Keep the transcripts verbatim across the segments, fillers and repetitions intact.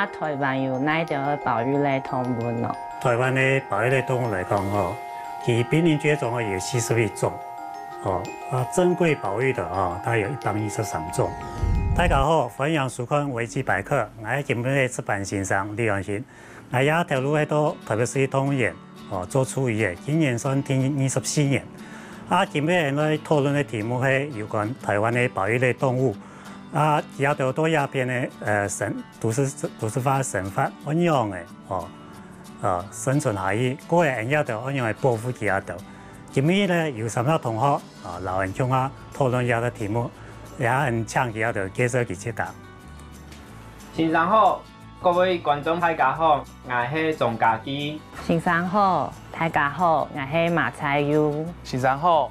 臺灣有哪兜个保育類動物呢？臺灣个保育類動物來講吼，佢瀕臨絕種个有四十一種，哦，啊，正規保育个吼，大約有一百二十三種。大家好，歡迎收看維基百客，𠊎係今晡日个主辦先生李安心。𠊎這頭路係到臺北市動物園，哦，做獸醫个，今年算第二十四年。啊，今晡日來討論个題目係有關臺灣个保育類動物。啊，佢兜到這片个，呃，生 都市，都市化生活仰般个，哦，呃，生存下去，過後𠊎兜仰般个保護佢兜。今晡日呢，有三隻同學，啊，摎𠊎共下討論這個題目，也請佢兜介紹佢自家。先生好，各位觀眾大家好，𠊎係鍾家基。先生好，大家好，𠊎係馬彩佑。先生好，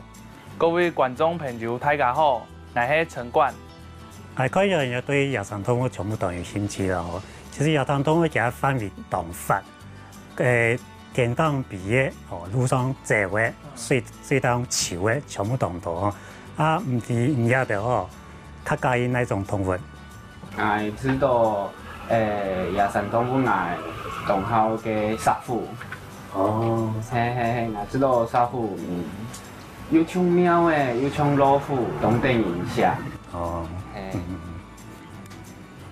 各位觀眾朋友，大家好，𠊎係陳冠。𠊎看有人對野生動物全部都有興趣啦吼。其實野生動物佢个範圍當闊，呃，天頂飛个，吼，路上走个，水，水頂泅个，全部當多吼。啊，毋知你這兜吼，較喜歡哪種動物？𠊎知道，呃，野生動物𠊎當好个石虎。哦。係，係，係，𠊎知道石虎，嗯。 又像貓仔，又像老虎，當得人惜。哦，係。嗯，嗯，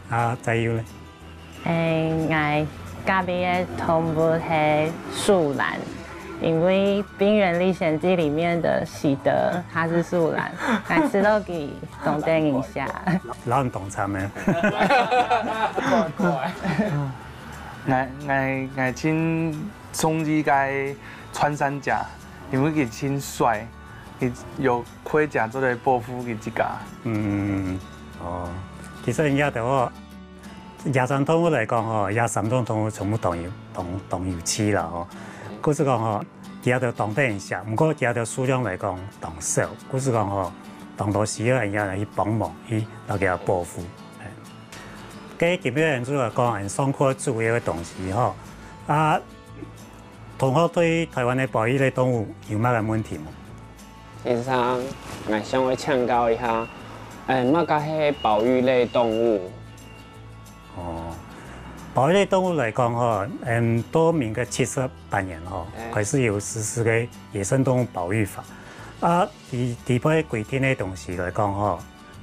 嗯。啊，再有呢？欸，𠊎隔壁个動物係樹懶，因為《冰原歷險記》裡面的喜德，牠是樹懶，𠊎知道佢當得人惜。摎你當慘呢。𠊎，𠊎，𠊎盡中意該穿山甲。 因為佢盡帥，佢有盔甲做得保護佢自家。嗯，哦，其實這兜哦，野生動物來講吼，這三種動物全部當有，當，當有趣啦吼。故所講吼，佢兜當得人惜，毋過佢兜數量來講當少，故所講吼，當多需要人家來去幫忙，去大家保護。哎，該今日主要講，上課主要个東西吼，啊， 同學對臺灣个保育類動物有麼个問題無？先生，𠊎想愛請教一下，欸，麼个係保育類動物？哦，保育類動物來講吼，嗯，到民國七十八年吼，欸。開始有實施个野生動物保育法。啊，裡，裡背規定个東西來講吼，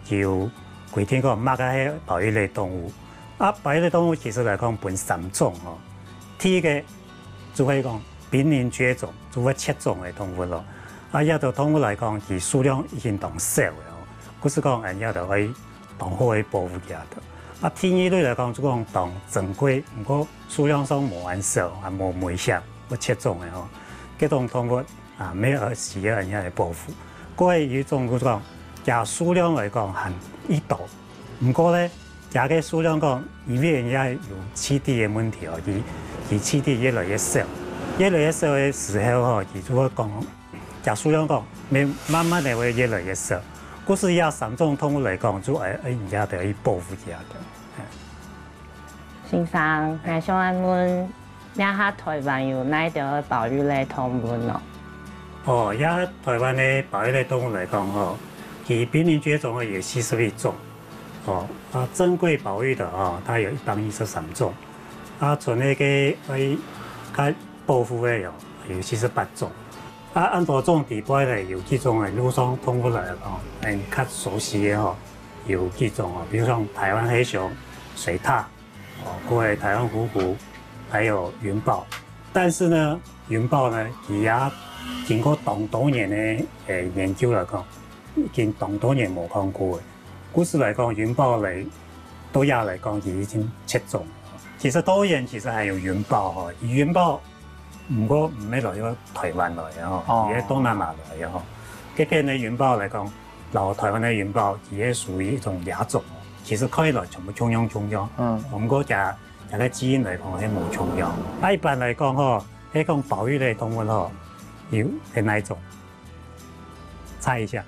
有規定講麼个係保育類動物。啊，保育類動物其實來講分三種吼。第一個就係講瀕臨絕種，就會絕種个動物咯。啊，這兜動物來講，佢數量已經當少个吼，故所講，𠊎兜愛當好个保護佢兜。啊，第二類來講，就講當珍貴，毋過數量上無恁少，也無危險，會絕種个吼。這種動物 啊，乜愛需要人家來保護。過有一種就講，厥數量來講還已多，毋過呢，厥个數量講，因為人家有棲地个問題哦，佢，佢棲地越來越少，越來越少个時候吼，佢就會講，厥數量講，會慢慢个會越來越少。故所這三種動物來講，就愛，愛人家得去保護佢兜。先生，𠊎想愛問， 這下臺灣有哪兜个保育類動物呢？哦，這下臺灣个保育類動物來講吼，佢瀕臨絕種个有四十一種，哦，啊，正規保育个吼，大約有一百二十三種，啊，賰个个愛較保護个有，有四十八種。啊，恁多種裡背呢，有幾種个陸上動物來講，𠊎較熟悉个吼，有幾種哦，比如講臺灣黑熊、水獺， 哦，過个臺灣虎虎，還有雲豹。但是呢，雲豹呢，佢也經過當多年个，呃，研究來講，已經當多年無看過个。故所來講，雲豹來，到這來講，佢已經絕種。其實動物園其實還有雲豹吼，雲豹 毋過毋係來到臺灣來个吼，哦。佢係東南亞來个吼。該片个雲豹來講，摎臺灣个雲豹，佢係屬於一種亞種哦。其實看起來全部共樣共樣，嗯。毋過佢，佢个基因來講係無共樣。啊，一般來講吼，係講保育類動物吼，有，係哪一種？ 猜一下，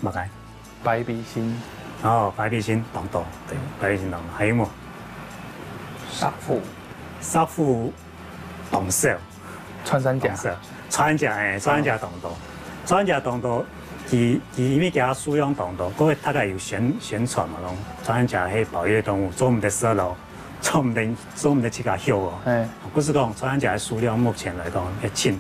麼个？白鼻心。哦，白鼻心當多，對，白鼻心當多。還有無？石虎。石虎當少。穿山甲。當少。穿山甲，欸，穿山甲當多。穿山甲當多，佢，佢因為佢數量當多，各位大概有宣，宣傳嘛，講穿山甲係保育動物，做毋得食咯。做毋得，做毋得自家畜哦。係。故所講，穿山甲个數量目前來講，會盡無。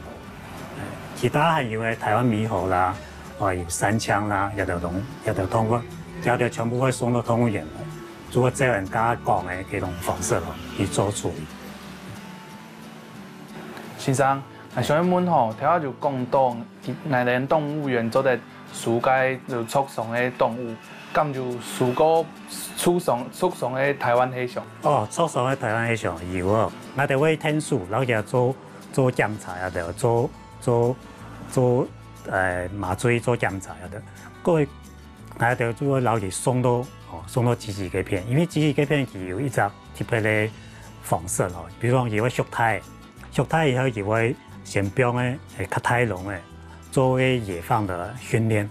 其他還有个台灣獼猴啦，哦，有山羌啦，這兜動，這兜動物，這兜全部會送到動物園來，做𠊎頭先講个這種方式哦，去做處理。先生，𠊎想問吼，頭先有講到，𠊎兜動物園做得 收該有受傷个動物，敢有收過受傷、受傷个台灣黑熊？哦，受傷个台灣黑熊有哦，𠊎兜會𢯭手，摎佢做、做檢查啊，著，做、做、做，呃，麻醉做檢查啊，著。過，𠊎兜就會摎佢送到，哦，送到基基該片，因為基基該片佢有一隻特別个方式哦，比如講佢會畜大，畜大以後佢會先放个，誒，較大籠个， 做个野放个訓練。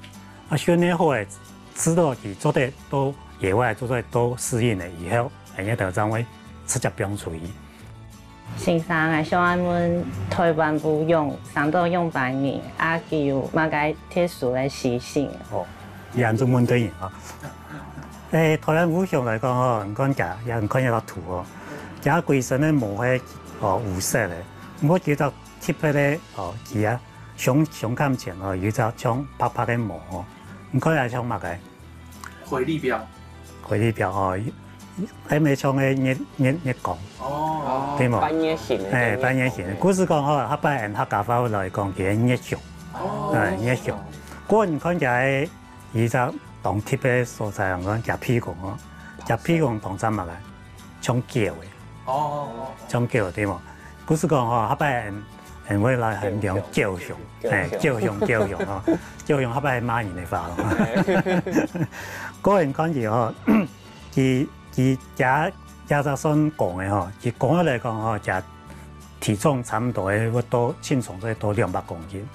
啊，訓練好个，知道佢做得到野外，做得到適應个以後，人家就正會直接放出去。先生啊，想愛問台灣烏熊生到仰般形，啊，佢有麼个特殊个習性？哦，恁樣問對人啊。誒，台灣烏熊來講吼，你看佢，你看這張圖哦，佢歸身个毛係，哦，烏色个，毋過佢就 特別个，哦，佢啊，胸、胸坎前哦，有一隻像白白个毛哦，你看下像麼个？回力鏢。回力鏢哦，還無像个月、月、月光，哦。著無？半月形个。誒，半月形个。故所講吼，客話、客家話來講，佢係月熊。哦。誒，月熊。過你看佢个 佢隻當特別个所在，𠊎講佢屁股吼，佢屁股當像麼个？像狗个。哦，哦，哦。像狗，著無？故所講吼，客話人、人會來喊佢狗熊，狗熊。嘿，狗熊，狗熊吼，狗熊客話係罵人个話咯。嘿。過你看佢吼，佢、佢這、這隻算公个吼，佢公个來講吼，佢 體重差毋多會到，輕重會到兩百公斤。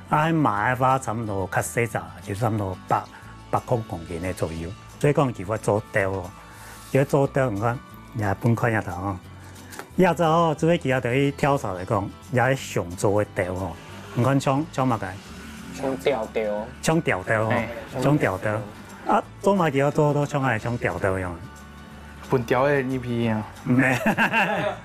啊，該嫲个話差毋多較細隻，就差毋多百、百空公斤个左右。所以講佢會做竇哦，佢會做竇，你看，你還分看一下哦。這隻哦，這位佢也等於調查來講，也係熊做个竇哦。你看像、像麼个？像鳥竇哦。像鳥竇哦，嘿，像鳥竇。啊，做麼个佢愛做到像恁像鳥竇樣？ 分鳥仔入去啊。毋係，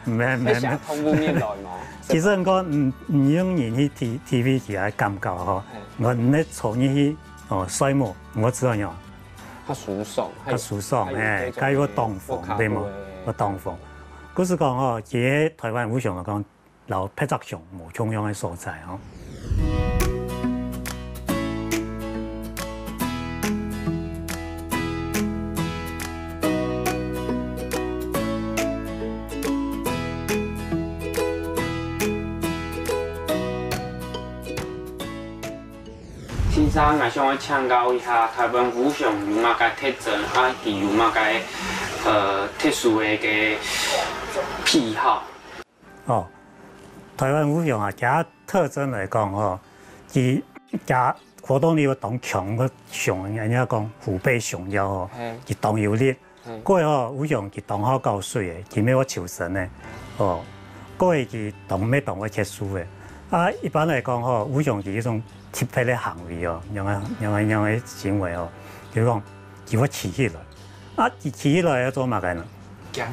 毋係，毋係，你想動物園來無？其實你講，嗯，你用人去體、體會佢个感覺吼，嘿。你講你坐入去，哦，睡目，你知道喏。較舒爽，較舒爽，嘿，較有擋風，著無？有擋風。故所講吼，其實台灣烏熊來講， 摎別隻熊無共樣个所在哦。先生，𠊎想愛請教一下，台灣烏熊有麼个特徵，啊，佢有麼个，呃，特殊个一個癖好？ 哦，台灣烏熊啊，佢特徵來講吼，佢、佢活動力當強个熊，人家講虎背熊妖吼，嘿。佢當有力。嘿。過吼，烏熊佢當好搞水个，佢乜會泅身个，哦，過佢當乜當會𨑨迌个。啊，一般來講吼，烏熊佢一種特別个行為哦，仰仔、仰仔、仰仔行為哦，就係講佢會企起來。 啊，佢企起來愛做麼个呢？驚人。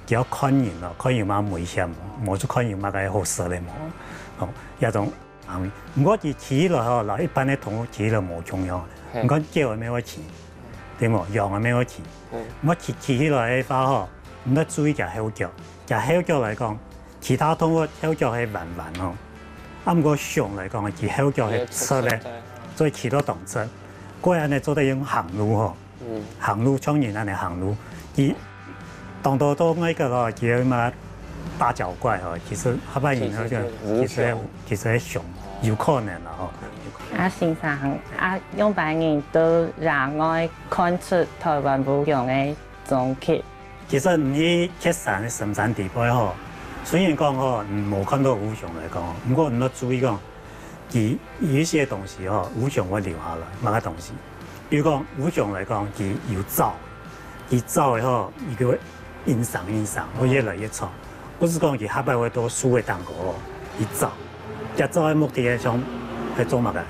佢愛看人咯，看有麼危險無，無就看有麼个好食个無。哦，這種行為。毋過佢企起來吼，摎一般个動物企起來無共樣。嘿。你看狗仔乜會企，著無？羊仔乜會企。嘿。毋過企、企起來个話吼，你愛注意佢後腳。佢後腳來講，其他動物後腳係彎彎吼，啊，毋過熊來講，佢後腳係直个，直个，所以企到當直。過恁仔做得用行路吼。 嗯。行路，像人恁仔行路，佢當多到外國哦，佢有麼大腳怪哦，其實客話人哦，其實係烏熊。其實係、其實係熊，有可能啦吼。啊，先生，啊，仰般人對野外看出台灣烏熊个蹤跡？其實你去雪山个深山地背吼，雖然講吼，嗯，無看到烏熊來講，毋過你愛注意講， 佢有一些東西吼，烏熊會留下來，麼个東西？比如講，烏熊來講，佢有爪，佢爪个吼，佢會硬生硬生，會越來越長。故所講佢下擺會到樹个頂高吼，佢爪，佢爪个目的係想，係做麼个？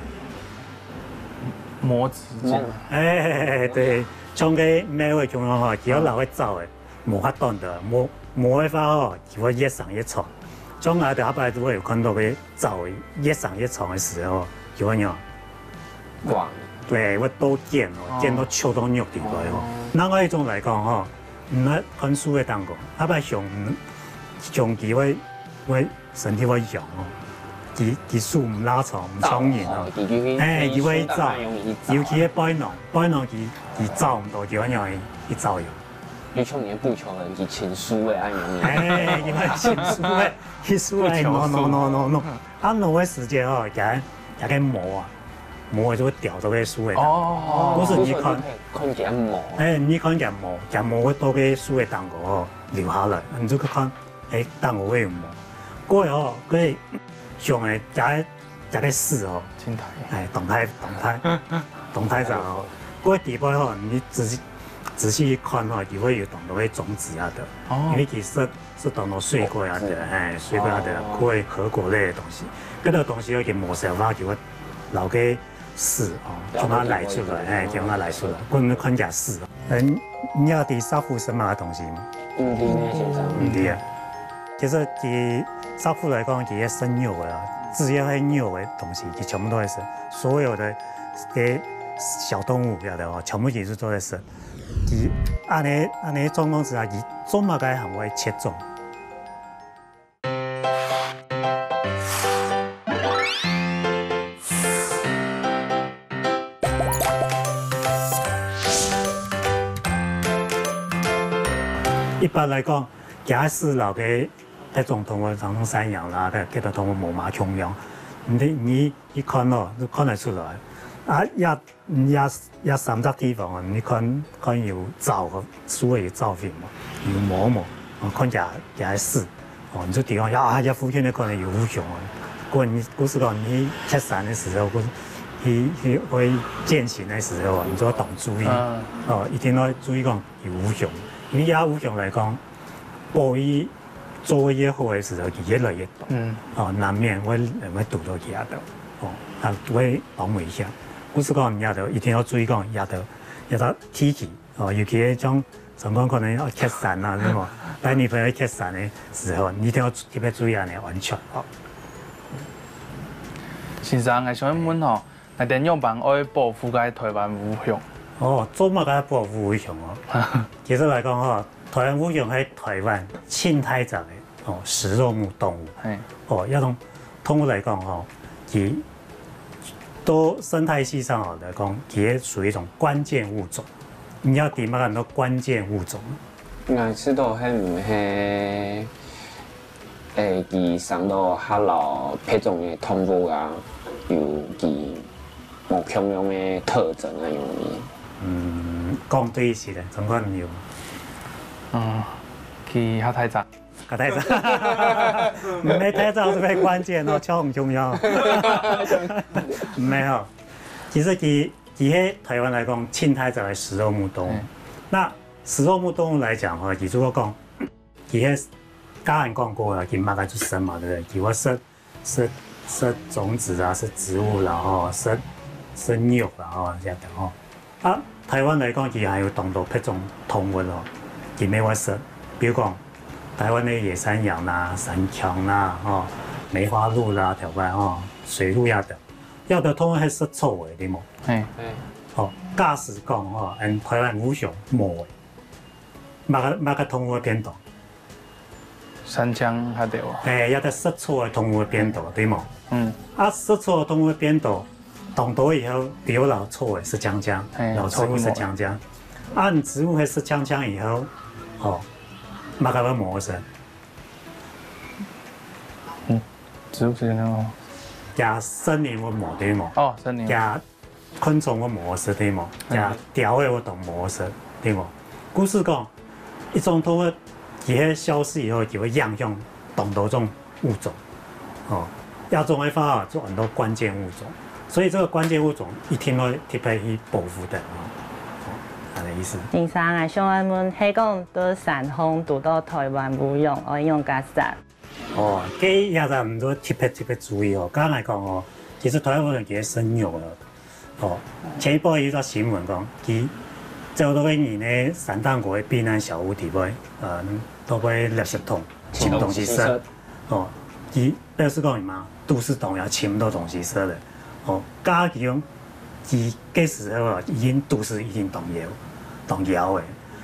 磨指甲。哎，對，像該貓个共樣吼，佢愛留个爪个。無法斷的，無無个話吼，佢會越生越長。將來个下擺都會有看到个草越生越長个時候，就會樣，哇，對，會倒捲哦，捲到臭到肉地步哦。另外一種來講吼，你看樹个頂高，下擺熊，熊佢會會身體會癢哦，佢佢手毋拉長，毋像人哦，佢佢哎，佢會走，容易走，尤其个背囊，背囊佢佢走毋到，佢會樣去走樣。 你像你个不求人，佢牽樹个愛用你。哎，因為牽樹个，牽樹个，no no no no no，啊，no个時節吼，佢佢个毛啊，毛就會掉到个樹个。哦，不是你看，看佢毛，哎，你看佢毛，佢毛會到个樹个頂高吼，留下來，你就看，哎，頂高會有毛。過後吼，佢像个佢个佢个屎哦，青苔，哎，動態動態動態上哦，過後底背吼，你仔細仔細看吼，佢會有當多个種子啊的，哦因為其實係當多水果啊的，哎，水果啊的，果核果類个東西，該个東西要給磨消化，就會老个屎哦，從那來出來，哎，從那來出來，不能看佢屎。嗯，你要知石虎係麼个東西嗎？毋知呢，先生。毋知啊。其實佢石虎來講，佢个食肉个啊，只要係肉个東西，佢全部都會食。所有的个小動物，曉得哦，全部佢都會食。佢按呢按呢狀況之下，佢做麼个還會絕種？ 一般來講，假使老个該種動物，像山羊啦，該該種動物無嘛共樣，你你一看咯，就看得出來。啊，也也也三隻地方哦，你看看有爪个，樹个有爪痕無？有毛無？哦，看佢佢个屎，哦，你就知講呀，啊，這附近个可能有虎熊哦。故你故所講，你去蹶山个時候，故去去會健行个時候啊，你就要當注意，嗯哦，一定要注意講 有烏熊，因為這烏熊來講，保育做越好个時候，佢越來越多。嗯，哦，難免會會堵到佢啊的，哦，啊會當危險。故所講，你啊一定要注意講，這兜這兜地區，哦，尤其像像講可能要蹶山啊，是無？帶女朋友去蹶山个時候，你一定要特別注意恁呢安全哦。先生，𠊎想問吼，𠊎等仰般愛保護个台灣烏熊？哦，做麼个保護烏熊哦？其實來講吼，台灣烏熊係台灣盡大隻个哦食肉目動物。嘿，哦，這種動物來講吼，佢到生態系上吼來講，佢係屬於一種關鍵物種。你要知麼个叫關鍵物種？ 𠊎知道係毋係，誒，佢生到較摎別種个動物啊，有佢無共樣个特徵啊，有無？嗯，講對一些咧，總管有。嗯，佢較大隻。較大隻，毋係大隻係最關鍵哦，超毋重要。毋係吼，其實佢佢係台灣來講，盡大隻个食肉目動物。嗯那食肉目動物來講吼，佢如果講，佢係剛才講過了，佢麼个就食嘛，對不對？佢會食食食種子啊，食植物啦，吼，食食肉啦，吼，這樣的吼。啊，台灣來講，佢還有當多別種動物哦，佢乜會食，比如講台灣个野山羊啦、山羌啦，吼，梅花鹿啦，頭擺吼，水鹿這兜，這兜通通係食草个，對無？嘿，吼，假使講吼，嗯，台灣烏熊無个，麼个麼个動物會變多？ 山羌較多啊。哎，這兜食草个動物會變多，對無？嗯，啊，食草个動物會變多，當多以後，鳥摎草个食淨淨，嘿摎草个食淨淨。啊，你植物係食淨淨以後，吼，麼个會無食？植物係那種。這森林會無，對無？哦，森林。這昆蟲會無食，對無？嗯這鳥仔會當無食，對無？故所講，一種動物，佢係消失以後，就會影響當多種物種。哦，這種个話就安到關鍵物種。所以這個關鍵物種一定要特別去保護的啊，哦，恁呢意思。先生，𠊎想愛問，係講在山項堵到台灣烏熊，愛仰結煞？ 哦，該也係毋過特別特別注意哦。剛才講哦，其實台灣人其實生肉了。哦，前一擺有一條新聞講，佢走到个人呢，山頂高个避難小屋底背，呃，到个垃圾桶尋東西食。哦，佢表示講嘛，肚屎當枵，尋毋到東西食了。哦，加佢講，佢該時候啊，已經肚屎已經當枵，當枵个。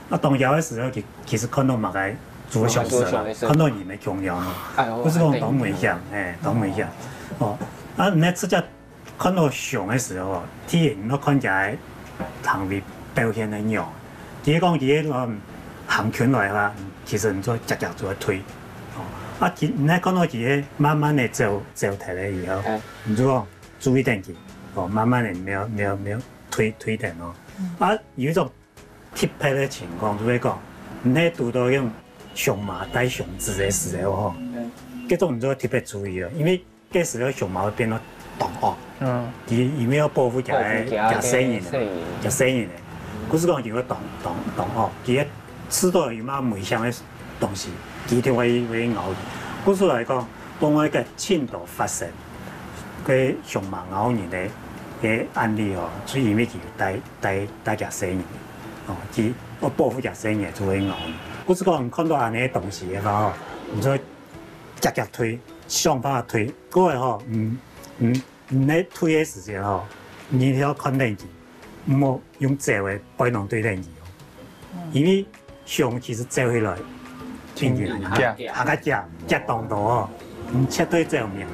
啊，當枵个時候，佢其實看到麼个就會想食啦，看到人乜共樣咯。哎喲，毋係講當危險，哎，當危險。哦，啊，你直接 看到熊个時候哦，第一，你愛看佢个行為表現係仰。佢講佢个，嗯，行近來个話，其實你就遽遽就愛退。哦，啊，佢，你愛看到佢个慢慢个走，走忒了以後，你就講注意等佢，哦，慢慢个，毋好，毋好，毋好退，退等哦。啊，有一種 特別个情況，就係講，你係堵到用熊嫲戴熊子个時候吼，該種你就愛特別注意了，因為該時候熊嫲會變到當惡，嗯，佢因為愛保護佢个，保護佢个，佢个細人，佢个細人个，故所講佢會當當當惡，佢个試到有麼个危險个東西，佢一定會會咬佢。故所來講，當𠊎个盡多發生，該熊嫲咬人个个案例吼，就因為佢戴戴戴佢个細人。 哦，佢愛保護佢細人就會咬你。故所講，看到恁樣个東西个話吼，你就遽遽退，想辦法退。過後吼，嗯嗯，你在退个時間吼，你要看等佢，毋好用走个背囊對等佢哦。因為熊其實走起來，真緊，行較遽，行較遽，遽當多哦，你絕對走毋贏。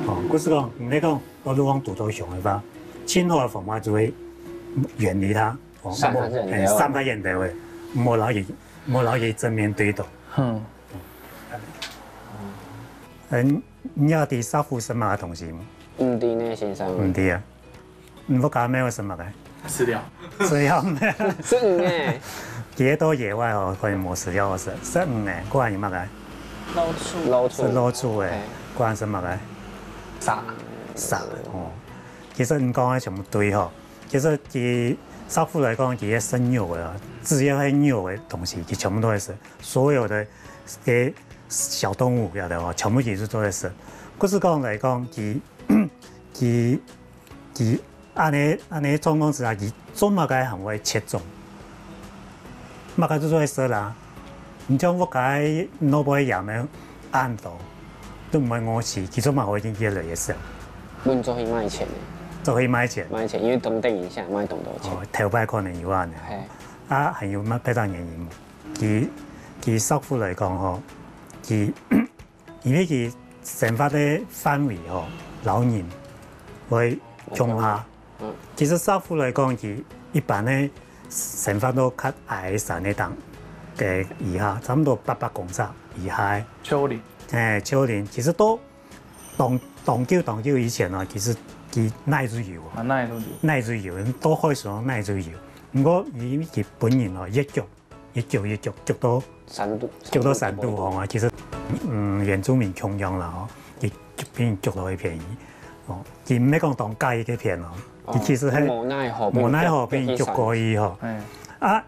哦，故所講，你講，我如果堵到熊个話，盡好个方法就係遠離佢。 哦，散發遠點，哎，散發遠點个，莫摎佢，莫摎佢正面對到。嗯。嗯，你有知石虎食麼个東西無？毋知呢，先生。毋知啊？你屋下貓食麼个？飼料。飼料。食魚呢。佢个到野外哦，可以無飼料好食。食魚呢，還有麼个？老鼠。老鼠。食老鼠个，OK。還有食麼个？蛇。蛇，哦。其實你講个全部對吼。 其實佢石虎來講，佢个食肉个啊，只要係肉个東西，佢全部都會食。所有个个小動物，曉得無？全部佢都會食。故所講來講，佢佢佢恁樣恁樣狀況之下，佢做麼个還會絕種？麼个都會食啦。你像屋下老婆个羊呢，恁多，都毋會餓死，佢做麼个會越來越少？問做去賣錢呢？做去賣錢。賣錢，因為當等一下賣當多錢。哦，頭擺可能有恁樣。嘿。啊，還有麼个別个原因無？佢佢石虎來講吼，佢因為佢生活个範圍吼，摎人會共下。嗯。其實石虎來講，佢一般个生活到較矮个山个頂个以下，差不多八百公尺以下个。丘陵。嘿，丘陵。其實到當當久當久以前啊，其實佢哪位都有啊。啊，哪位都有。哪位都有，到海上哪位都有。毋過因為佢本人哦，越腳 越逐越逐，逐到山肚，逐到山肚吼啊，其實，嗯，原住民共樣啦吼，佢就分人逐到去便宜，哦，佢毋係講當介意該片哦，佢其實係無奈何，無奈何分人逐過去吼。嗯。啊，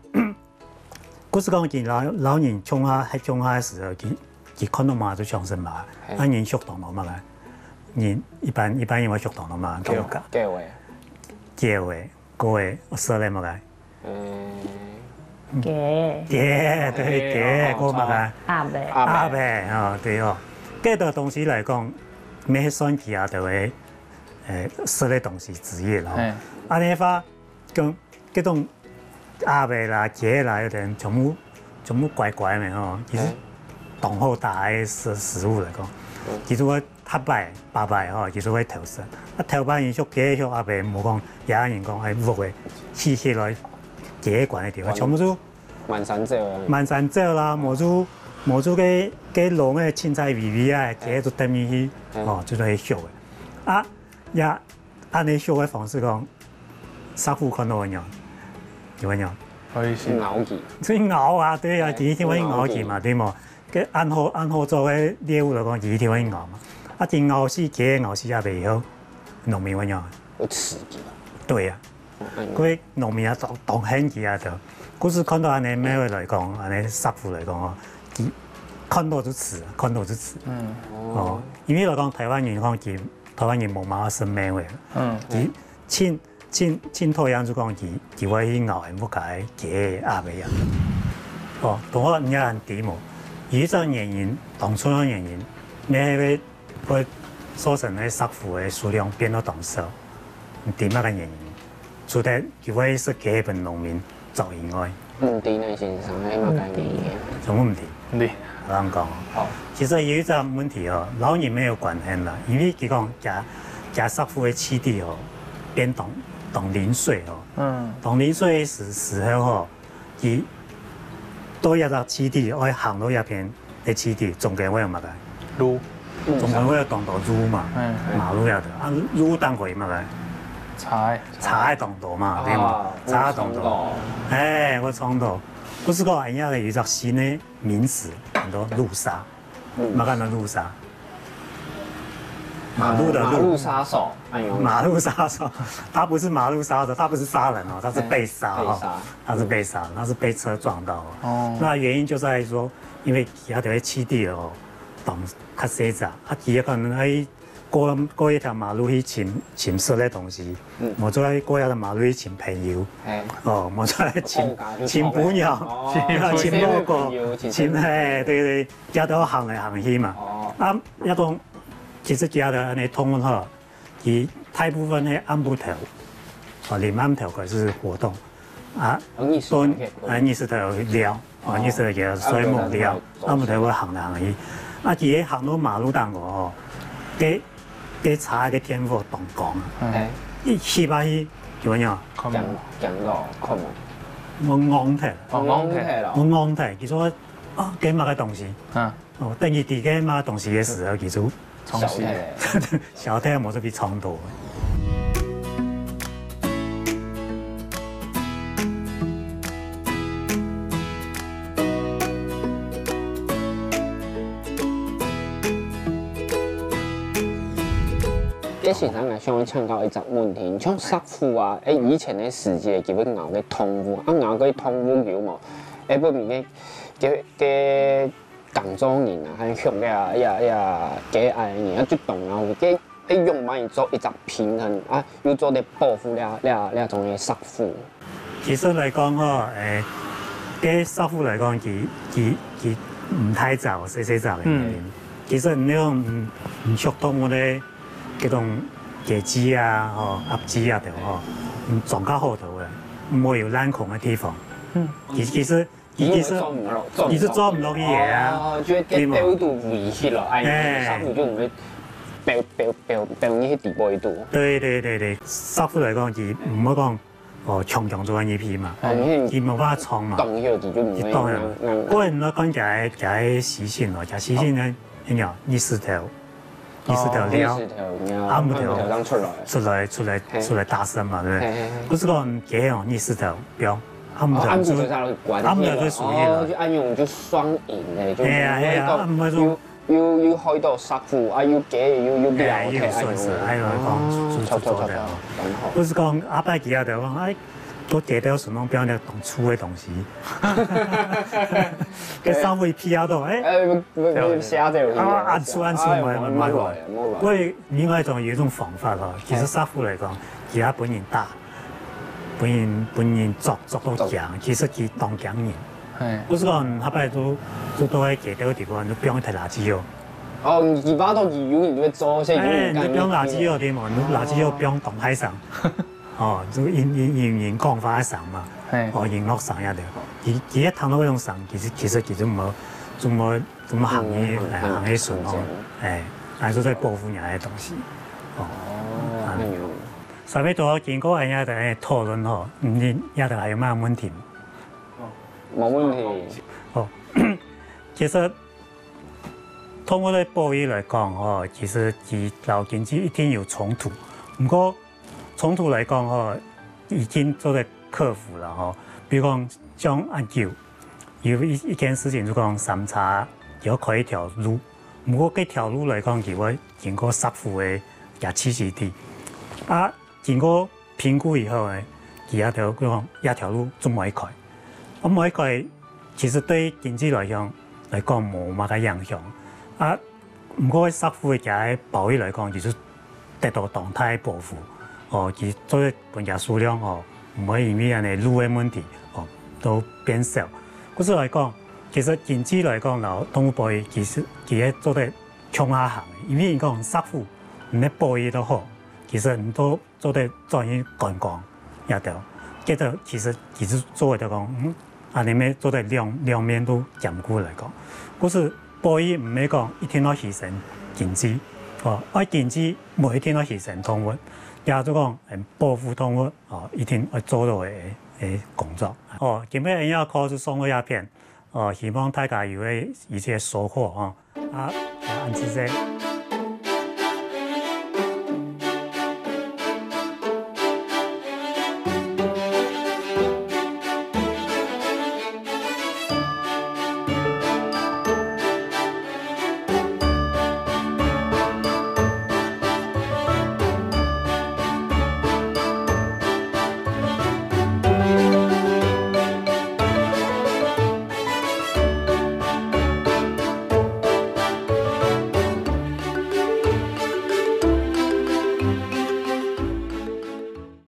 故所講佢摎摎人共下，係共下个時候，佢佢看到麼个就想食麼个，啊，人畜當多麼个，人一般一般人會畜當多麼个，狗个，狗个，狗个，狗个，食了麼个？ 雞。雞，對，雞，過麼个？鴨仔。鴨仔，哦，對哦。該兜東西來講，乜係算佢啊，就係，誒，食个東西之一咯。恁樣話，講，該種鴨仔啦、雞啦，有兜全部全部乖乖个吼，其實當好打个食食物來講，其實我 八百、八百吼，其實會偷食。啊，頭擺人畜雞畜鴨仔，無講，也有人講，哎，屋个，起起來，雞个關个地方，全部都滿山走啊。滿山走啦，無就無就該該籠个凊彩圍圍啊，雞就踮入去，哦，就做去畜个。啊，也恁樣畜个方式講，石虎看到會仰，就會仰。可以是咬佢。所以咬啊，對啊，佢一定會咬佢嘛，對無？ 該恁好恁好做个獵物來講，佢一定會咬嘛。啊，佢咬死雞，咬死鴨仔以後，農民會仰？會食佢。對啊，該農民啊，當當恨佢啊，就。故所看到恁樣貓仔來講，恁樣石虎來講哦，佢看到就食，看到就食。嗯。哦，因為來講，台灣人講佢，台灣人無麼个食貓仔。嗯。佢盡盡，盡討厭就講佢，佢會去咬𠊎屋下个雞仔鴨仔樣。哦，同學，你還知無？有一隻原因，當重要个原因，乜會，會造成該石虎个數量變到當少。你知麼个原因？除忒佢會食雞分農民走以外。毋知呢，先生，係麼个原因？全部毋知。毋知。𠊎同你講哦，好。其實有一隻問題哦，摎人乜有關係啦，因為佢講，這，這石虎个棲地哦，變當，當臨水哦。嗯。當臨水个時，時候吼，佢到這隻棲地，愛行到這片个棲地，中間會有麼个？路。中間會有當多路嘛，嗯。馬路這兜。啊，路頂高有麼个？車仔。車仔當多嘛，對無？啊，車仔當多。會撞到。哎，會撞到。毋過恁樣个有一隻新个名詞，安到路殺。 嗯。麼个安到路殺？馬路的路。馬路殺手，哎喲。馬路殺手，他不是馬路殺手，他不是殺人哦，他是被殺哦，哎，被殺。他是被殺，他是被車撞到哦。哦。那原因就在於說，因為佢个棲地哦，當較細隻，啊，佢可能愛過，過一條馬路去尋，尋食个東西，嗯。無就愛過一條馬路去尋朋友，哎。哦，無就愛尋，尋餔娘，哦。尋老公，尋，嘿，對對。 佢兜行來行去嘛。哦。啊，也講，其實佢兜恁樣動物吼，佢大部分係暗晡頭，哦，臨暗頭開始活動。啊，哦，日時頭去，啊，日時頭尞，哦，日時頭佢睡目尞，暗晡頭會行來行去。啊，佢行到馬路頂高吼，該，該車个電火當光啊，哎。一翕下去，就恁樣，看無？驚，驚到，看無？𠊎戇忒，哦，戇忒了。𠊎戇忒，佢說，啊，該麼个東西？嗯。 哦，等於在該麼个東西个時候，佢就消忒了。消忒無就被撞到。該先生啊，想請教一隻問題，像石虎啊，欸，以前个時節，佢會咬个動物，啊，咬个動物有無？欸，分明个，个，个 耕作人啊，還畜這，這，這雞仔个人啊，就當然有，該，該仰般做一隻平衡啊，又做得保護這，這，這種个石虎。其實來講吼，欸，該石虎來講，佢，佢，佢毋大隻，細細隻个。嗯。其實你講，嗯，嗯，畜動物个，該種雞舍啊，吼，鴨舍啊，對吼，嗯，裝較好頭个，毋會有爛空个地方。嗯。其，其實 佢，佢係，佢係鑽毋落，鑽毋落。佢係鑽毋落去个啊。哦，就係對無？佢兜都圍起來，哎，哎。石虎就毋會飛，飛，飛，飛入去底背肚。對，對，對，對，石虎來講，佢毋會講，哦，強強做緊一批嘛。哦，你看佢無辦法衝嘛。擋起來佢就毋會佢擋起來。硬，硬。個人來講，佢个，佢个習性咯，佢習性呢，哦。你看，日時頭 日時頭尞，哦，日時頭尞，暗晡頭暗晡頭正出來。出來，出來，嘿。出來打獵嘛，對不對？嘿，嘿，嘿。毋係講雞哦，日時頭放，暗晡頭就，哦，暗晡頭才會關起來。暗晡頭就屬於了。哦，就恁樣就雙贏咧，就係啊，係啊，毋會講又，暗晡就又，又害到石虎，啊，又雞，又，又尞，哎，又損失，哎，又講，哦，就，就，就，就這樣。著，著，著，著，當好。毋係講阿伯佢啊，就講，哎， 都跌掉什麼，不要那種粗的東西。該上位皮啊都，哎。哎，不，不，不，瞎子有。啊，按粗，按粗，哎，慢慢來，慢慢來。慢慢來。因為另外一種，有一種方法吼，其實石虎來講，佢也分人打，分人，分人捉，捉到驚，捉。其實佢當驚人。嘿。毋係講，下擺都，都到該街頭地方，就放一台垃圾哦。哦，你，你把東西有，你就會做，所以有哎，感覺。你放垃圾哦，對無？你垃圾哦，放當大聲。 哦，就人，人，人，人講話个聲嘛，嘿。哦，人樂聲也對。佢，佢一聽到該種聲，其實，其實佢就無，就無，就無行去，嗯，哎，行去順哦，嗯，哎，還係在保護人家个東西。哦，哦，啊，哎喲。上面都經過人家个討論吼，你，你兜還有麼个問題？無問題。哦，其實，動物个保育來講吼，其實佢摎經濟一定有衝突。毋過， 衝突來講吼，已經做得克服了吼。比如講，像恁久，有一，一件事情就講三叉，佢愛開一條路，毋過該條路來講，佢會經過石虎个這棲息地。啊，經過評估以後呢，佢這條，講，這條路就毋會開。啊，毋會開，其實對經濟來講，來講無麼个影響。啊， 毋過石虎个保育來講，其實得到當大个保護。哦，佢做得分佢數量哦，毋會因為恁樣路个問題哦，都變少。故所來講，其實經濟來講，摎動物保育其實佢係做得共下行个，因為你講石虎，你个保育都好，其實你都做得轉去觀光，也對。這个其實其實做得講，嗯，恁樣做得兩兩面都兼顧來講。故所保育毋係講一定愛犧牲經濟，哦，愛經濟無一定愛犧牲動物，也就講，嗯，保護動物，哦，一定愛做到个个工作。哦，今日个課就上到這片，哦，希望大家有个一些收穫哦。啊，恁仔細。